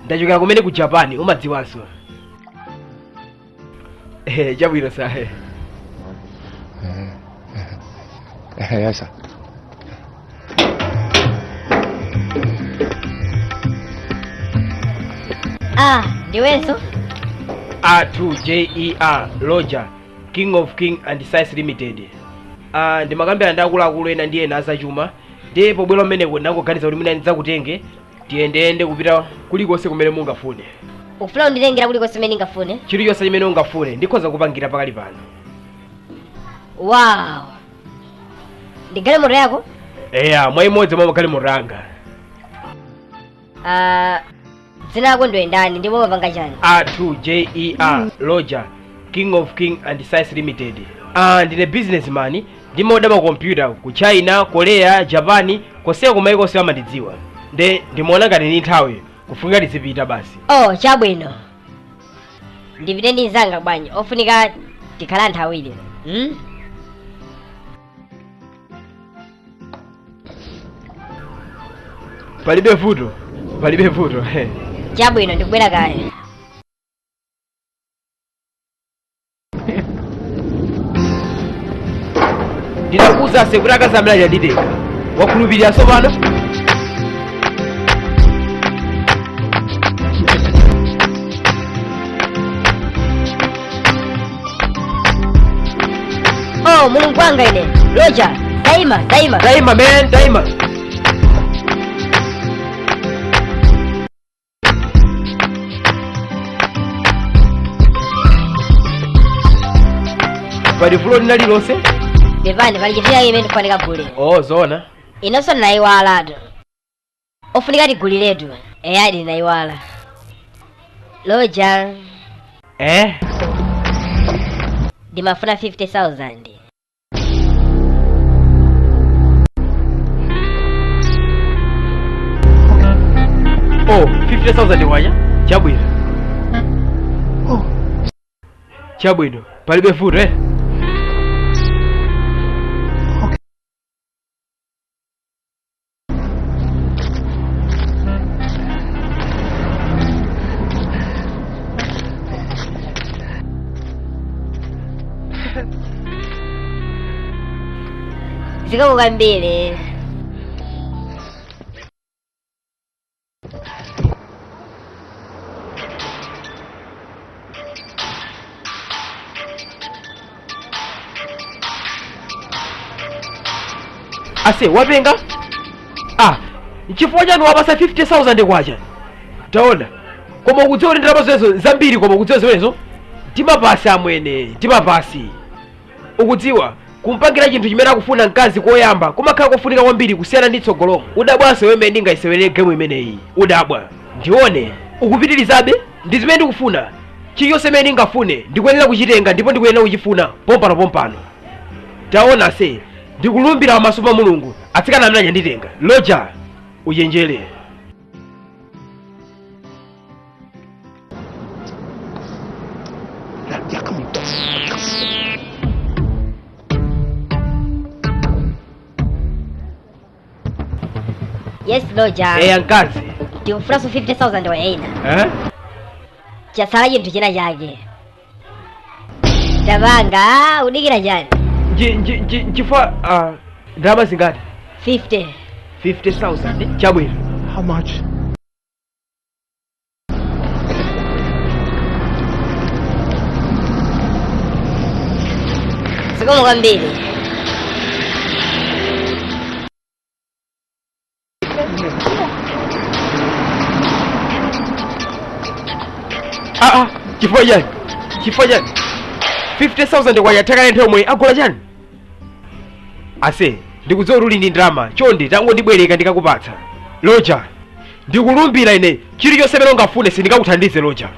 Ndachokera kumene ku Japan, umadziwanso. Chabwino sa. Eya sa. Ah, ndiwenso? A2JER Roger, King of King and Size Limited. Ndimakambira ndi akuluakulu ena ndi ena azachuma. Ndiye pobwera umeneko ndinangoganiza kuti mwina ndidzakutenge tiyendeyende kupita kulikonse kumene mungafune. Ukufuna kunditengera kulikonse kumene ndingafune? Chilichonse chimene ungafune ndikhoza kupangira pakali pano. Wow. Ndi galimoto yako? Eya, mwa imodzi mwa magalimoto anga. Dzina lako ndiwe ndani ndipo umapanga chani? A2JER Roger, King of King and Size Limited. Ndine businessman, ndimaoda makompyuta ku China, Korea, Japan, konseko kumayiko onse amandidziwa. Nde ndimaona ngati ndi nthawi kufunika tizipita basi. Oh, chabwino. Ndipite ndi mnzanga bwanji, ofunika tikhala anthu awiri. Palibe vuto. Palibe vuto. Chabwino, ndikubwera kale. Ndinakuwuza sekuti akazi amene achanditenga. Wakhulupirira tsopano? Oh, mulungu wanga ine. Roger, taima, taima. Taima man, taima. Pali fulo lina lilonse? Pepani, pali chifika imene ndikufunika gule. Oh, zona. Inonso ndinayiwalatu. Ofunika tiguliretu. Eya, ndinayiwala. Roger. Eh? Ndimafuna 50,000. Oh, 50,000 wanya? Chabwino. Oh. Chabwino. Palibe vuto eh? Okay. Zikomo kwambiri. Ase, wapenga? Ah, chifukwa chanu wapasa 50,000 kwacha. Taona. Koma ukudziwa kuti ndalama zimenezo zambiri, koma ukudziwa zimenezo? Timapasi amwene, timapasi. Ukudziwa, kumpangira chinthu chimene akufuna mkazi koyamba kumakhala kofunika kwambiri kusiyana ndi tsogolomo. Udabwanso iwe mmene ndingayisewere game imeneyi. Udabwa. Ndione, ukupitirizabe? Ndi zimene ndikufuna. Chilichonse chimene ndingafune, ndikuyenera kuchitenga ndipo ndikuyenera kuchifuna pompano pompano. Taona se, ndikulumbira pamaso pa Mulungu, atsikana amene anyanditenga. Roger, uchenjere. Yes, Roger. Eya mkazi. Ndikufunanso 50,000 wa ena. Eh? Chasala chinthu china chake. Tapanga, udikira chani? Nchifukwa ndalama zingati? 50. 50,000. Chabwino. How much? Zikomo kwambiri. Ah, chifukwa chani? Chifukwa chani? 50,000 kwacha theka nthawi yomwe agula chani? Ase, ndikudziwa kuti uli ndi ndalama, chonde tangondibwereka ndikakupatsa. Roger, ndikulumbira ine, chilichonse chimene ungafune sindingakuthandize Roger.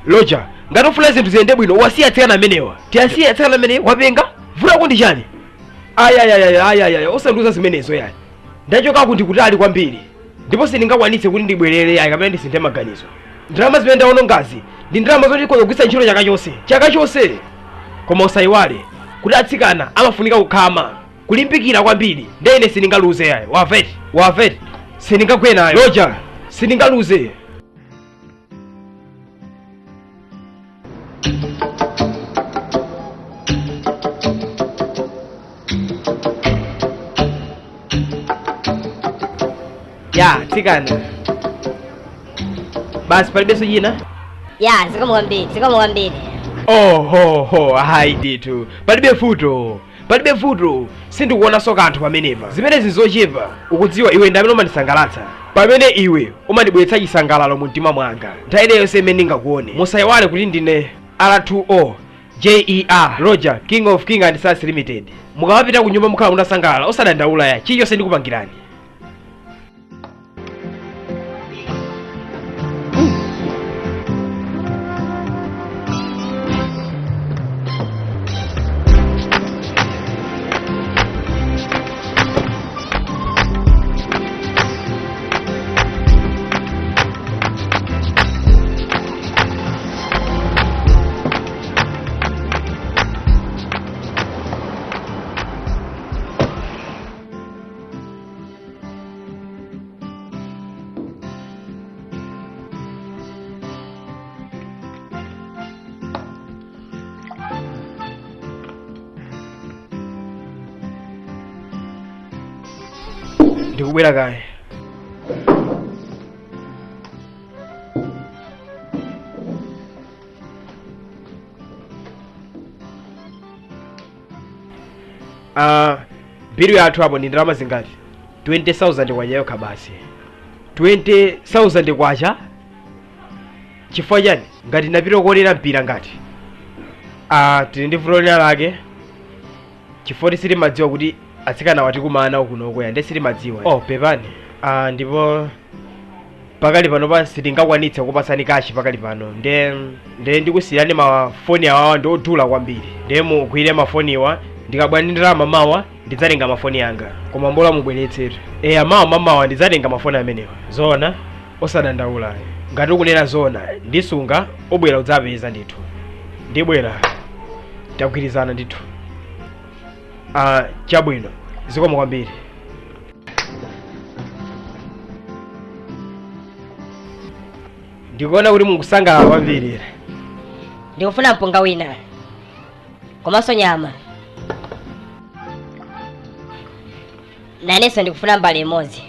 Roger, ngati ufuna zinthu ziyende bwino, wasiye atsikana amenewa. Tiyasiye atsikana amene wapenga? Vuto ndi chani? Ayayayayayaya, osandiuza zimenezo yayi. Ndachokaku ndikutali kwambiri. Ndipo sindingakwanitse kuti ndibwerere yayi kapena ndisinthe maganizo. Ndalama zimene ndaonongazi ndi ndalama zoti ndikhoza kugwiritsa ntchito chaka chonse. Chaka chonse. Koma usayiwale kuti atsikana amafunika kukhama, kulimbikira kwambiri. Ndiye ine sindingaluze yayi. Waveti, waveti. Sindingagwe nayo. Roger, sindingaluze. Ya, tsikana. Basi palibenso china? Ya, zikomo kwambiri, zikomo kwambiri. Oh, ho, ho, hayi ndithu. Palibe vuto. Palibe vuto. Sindikuonanso kanthu pamenepa. Zimenezi zochepa. Ukudziwa iwe ndi amene umandisangalatsa. Pamene iwe umandibweretsa chisangalalo mu mtima mwanga. Nthawi iliyonse imene ndingakuone. Musayiwale kuti ndine R2O JER Roger, King of King and Sons Limited. Mukamapita ku nyumba mukhala munasangalala, osadandaula ya. Chilichonse ndikupangirani. Ndikubwera kaye. Bilu yathu apo ndi ndalama zingati? 20,000 kwacha yokha basi. 20,000 kwacha? Chifukwa chani? Ngati ndapita kuonera mpira ngati. Tili ndi vuto lina lake. Chifukwa sitimadziwa kuti atsikana watikumana kuno ya ndi sitimadziwa. Oh, pepani. Ndipo pakali pano pa sitingakwanitse kupasani kashi pakali pano. Nde ndikusiyirani mafoni awawa ndi odula kwambiri. Nde mugwire mafoniwa, ndikabwera ndi ndalama mawa ndidzatenga mafoni anga. Koma mbola mubweretsetu. Eya mawa mamawa ndidzatenga mafoni amenewa. Zoona osadandaula. Ngati ukunena zoona ndisunga obwera udzapeza ndithu. Ndibwera. Tagwirizana ndithu. Chabwino. Zikomo kwambiri. Ndikuona kuti mukusangalala kwambiri. Ndikufuna mpunga wina. Komanso nyama. Nanenso ndikufuna mbale imodzi.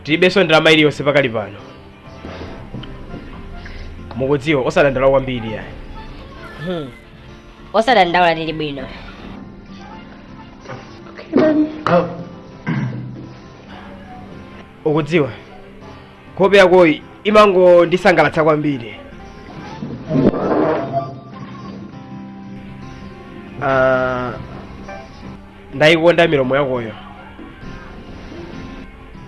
Tilibenso ndalama iliyonse pakali pano. Mukudziwa osadandaula kwambiri ya. Osadandaula tili bwino. Okay then. Ukudziwa nkhope yakoyi imangondisangalatsa kwambiri. Ndayikonda milomo yakoyo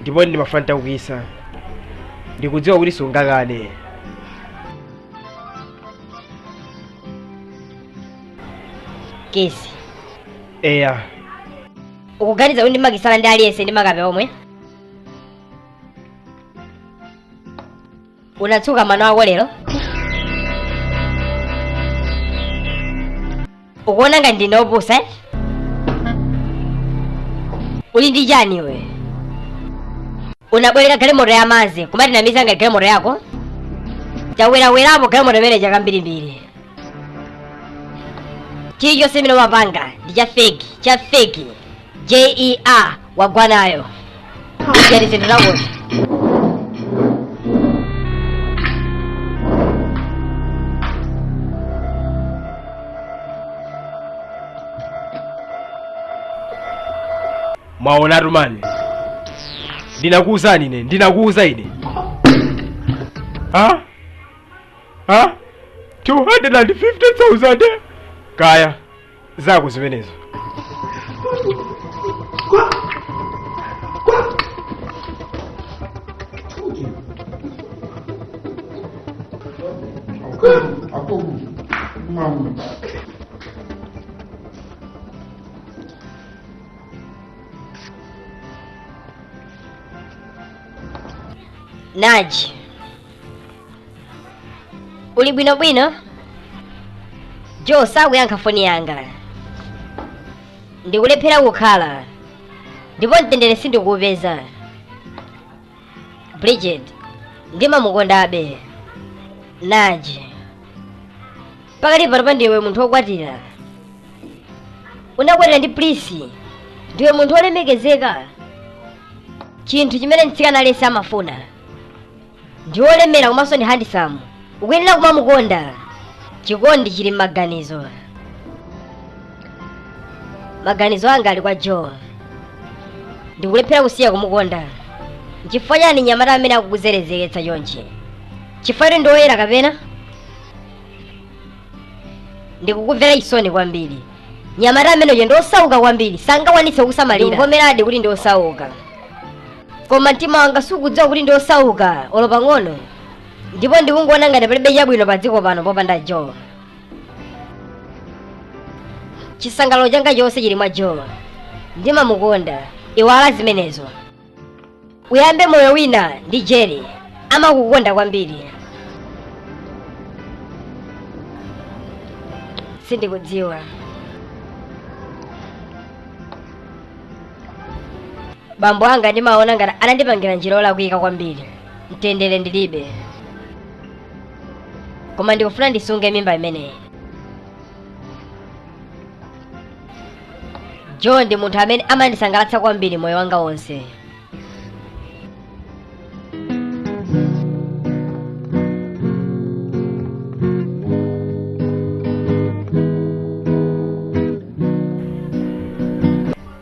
ndipo ndimafuna ndakukisa. Ndikudziwa kuti sungakane. Kisi. Eya. Ukuganiza kuti ndimakisana ndi aliyense ndi makape omwe? Unatsuka mano ako lero? Ukuona ngati ndine opusa eh? Uli ndi chani iwe? Unabwereka galimoto ya madzi kumatinamiza ngati galimoto yako? Chawerawerapo galimoto imene chakambirimbiri. Chilichonse imene umapanga ndi cha fake, cha fake. JER wagwa nayo. Chati zinthu zakozi. Mwaona rumani. Ndinakuwuzani ine, ndinakuwuza ine. Ha? Ha? 250,000? Kaya zako zimenezo. Naji. Uli bwino bwino? Joe sakuyankha foni yanga. Ndikulephera kukhala. Ndipo mtendere sindikuupeza. Bridget, ndimamukondabe. Naji. Pakati pano ndiwe munthu wokwatira. Unakwatira ndi Prisi. Ndiwe munthu wolemekezeka. Chinthu chimene mtsikana aliyense amafuna. Ndi wolemera komanso ndi handsome. Ukuyenera kumamukonda. Chikondi chili m'maganizo. Maganizo anga ali kwa Joe. Ndikulephera kusiya kumukonda. Nchifukwa chani nyamata amene akukuzerezeretsa chonchi? Chifukwa choti ndi woyera kapena? Ndikukumvera chisoni kwambiri. Nyamata ameneyo ndi osauka kwambiri, sangakwanitse kukusamalira. Ndikuvomeradi kuti ndi osauka. Koma mtima wanga sukudziwa kuti ndi osauka olo pang'ono. Ndipo ndikungoona ngati palibe chabwino pa dziko pano popanda Joe. Chisangalalo changa chonse chili mwa Joe. Ndimamukonda. Iwala zimenezo. Uyambe moyo wina ndi Jerry. Amakukonda kwambiri. Sindikudziwa. Bambo anga ndimaona ngati anandipangira njira yolakwika kwambiri. Mtendere ndilibe. Koma ndikufuna ndisunge mimba imeneyi. Joe ndi munthu amene amandisangalatsa kwambiri moyo wanga wonse.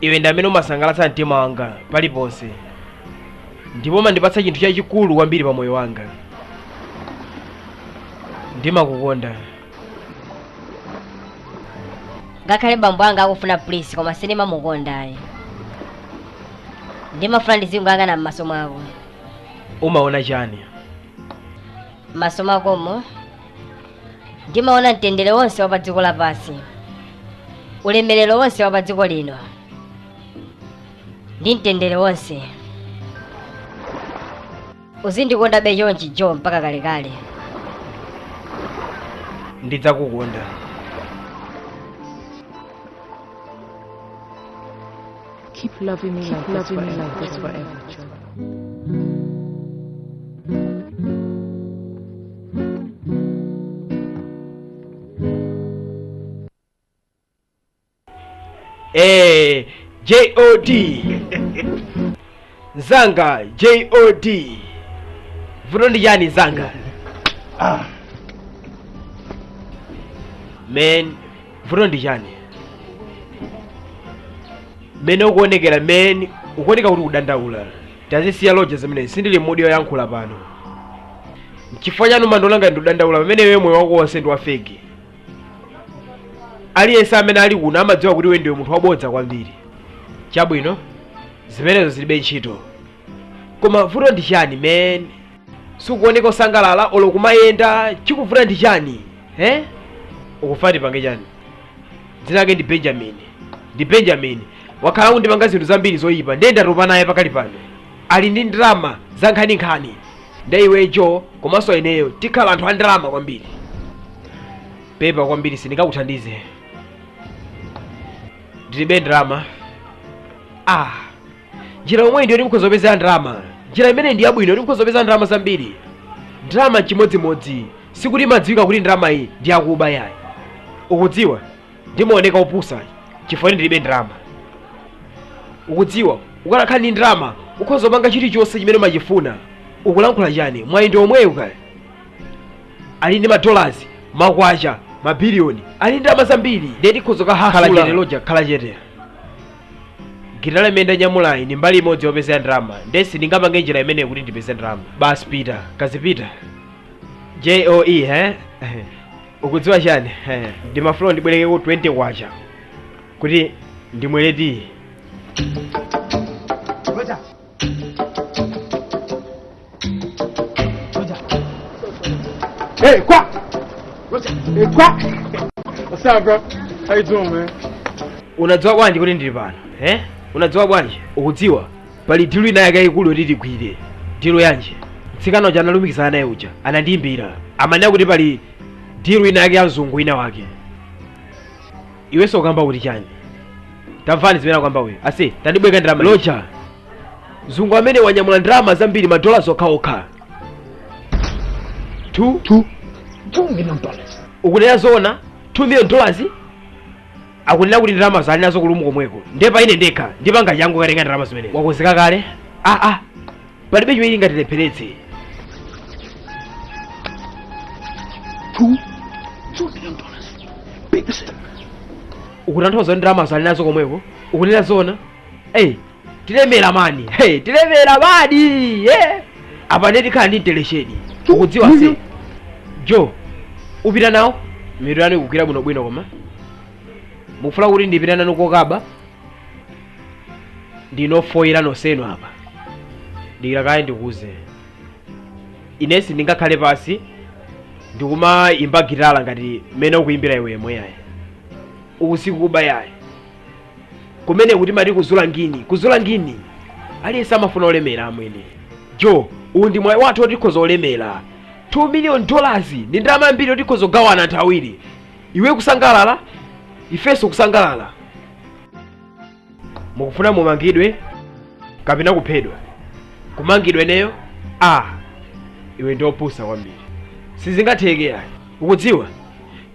Iwe ndi amene umasangalatsa mtima wanga paliponse. Ndipo umandipatsa chinthu chachikulu kwambiri pa moyo wanga. Ndimakukonda. Ngakhale bambo anga akufuna polisi koma sindimamukonda ayi. Ndimafuna ndizinguyang'ana m'maso mwako. Umaona chani? M'maso mwakomo ndimaona mtendere wonse wa pa dziko lapansi, ulemerero wonse wa pa dziko lino, ndi mtendere wonse. Uzindikonda be chonchi Joe mpaka kalekale. Ndidzakukonda. Keep loving me like this forever, Joe. J.O.D. Zanga J.O.D. Vuto ndi chani zanga? Men, vuto ndi chani? Mene ukuonekera men, ukuoneka kuti kudandaula. Tazisiya loja zimene sindili mudi yoyankhula pano. Chifukwa chanu mandolanga ndikudandaula pamene iwe moyo wako wonse ndi wa fake. Aliyense amene ali kuno amadziwa kuti iwe ndiwe munthu wabodza kwambiri. Chabwino, zimenezo zilibe ntchito. Koma vuto ndi chani men? Sukuoneka osangalala olo kumayenda, chikuvuta ndi chani? Eh? Ukufati pange chani? Dzina lake ndi Benjamin. Ndi Benjamin. Wakhala kundipanga zinthu zambiri zoyipa, ndiye ndatopa naye pakali pano. Ali ndi ndalama za nkhaninkhani. Ndiye iwe Joe komanso ineyo tikhala anthu a ndalama kwambiri. Pepa kwambiri sindingakuthandize. Ndilibe ndalama. Njira yomwe ndiyo ndikukhoza kupeza ndalama. Njira imene ndi yabwino ndikukhoza kupeza ndalama zambiri. Ndalama chimodzimodzi. Sikuti imadziwika kuti ndalama iyi ndi yakuba yayi. Ukudziwa, ndimaoneka opusa chifukwa ndilibe ndalama. Ukudziwa, ukanakhala ndi ndalama ukhoza kupanga chilichonse chimene umachifuna. Ukulankhula chani? Mwayi ndi omweyo kale. Ali ndi madollars, makwacha, mabiliyoni. Ali ndi ndalama zambiri. Ndiye ndikhoza kukahasula. Khala chete Loja, khala chete. Gitala imene ndanyamulayi ndi mbali imodzi yopezera ndalama. Ndiye sindingapange njira imeneyo kuti ndipeze ndalama. Basi pita, kazipita. J.O.E. he? Ukudziwa chani? Ndimafuna ndibwereke ku 20 kwacha kuti ndimwere tiyi. Roger. Roger. Hey, Quack! Roger. Hey, Quack! What's up, bro? How you doing, man? Unadziwa bwanji kuti ndili pano? Eh? Unadziwa bwanji? Ukudziwa pali dilu ina yake ikulu yoti tigwire. Dilu yanji? Mtsikana uja analumikizana naye uja anandiyimbira. Amanena kuti pali dilu ina yake ya mzungu ina wake. Iwenso ukamba kuti chani? Tamvani zimene akamba uyu. Asi, tandibweka ndalama. Loja. Mzungu amene wanyamula ndalama zambiri madollars okhaokha. 2 million dollars. Ukunena zoona? $2 million? Akunena kuti ndalama zali nazo kulumu komweko. Ndiye pa ine ndekha ndipanga changu katenga ndalama zimene. Wakonzeka kale? Palibe chimene chingatilepheretse. $2 million. Big step. Ukutanthauza ndalama zali nazo komweko? Ukunena zoona? Hey, tilemera mani. Hey, tilemera mani. Yeah. Apa ndiye tikhala ndi mtelesheni. Ukudziwa se. Joe, upita nawo? Mitu yanu ikugwira bwinobwino koma. Mukufuna kuti ndipita nanu kokaba? Ndinofoyera nonsenu apa. Ndikira kaye ndikuze. Inesi ndingakhale pasi ndikumayimba gitala ngati mmene ukuyimbira iwe yemwe yayi. Usiku kuba yayi. Kumene kuti mati kuzula ngini, kuzula ngini. Aliyense amafuna olemera amwene. Joe, uwu ndi mwayi wathu otikhoza olemera. $2 million ndi ndalama mbiri otikhoza kugawana anthu awiri. Iwe kusangalala, ifenso kusangalala. Mukufuna mumangidwe kapena kuphedwa? Kumangidwa eneyo? Iwe ndi opusa kwambiri. Sizingatheke yayi. Ukudziwa,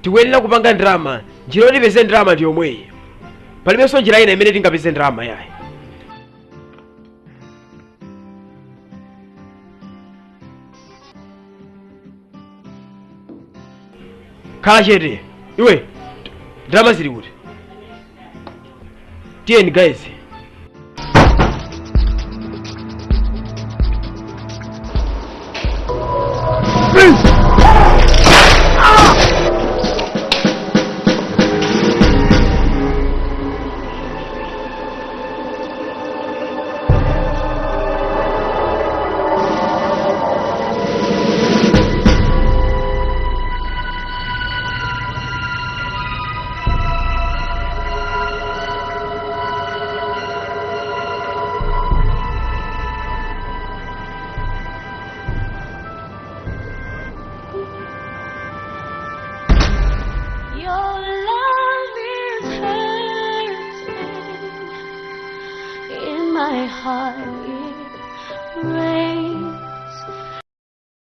tikuyenera kupanga ndalama. Njira yotipeze ndalama ndi yomweyi. Palibenso njira ina imene tingapeze ndalama yayi. Khala chete. Iwe, ndalama zili kuti? Tiyeni guys. Your love is hurting in my heart. It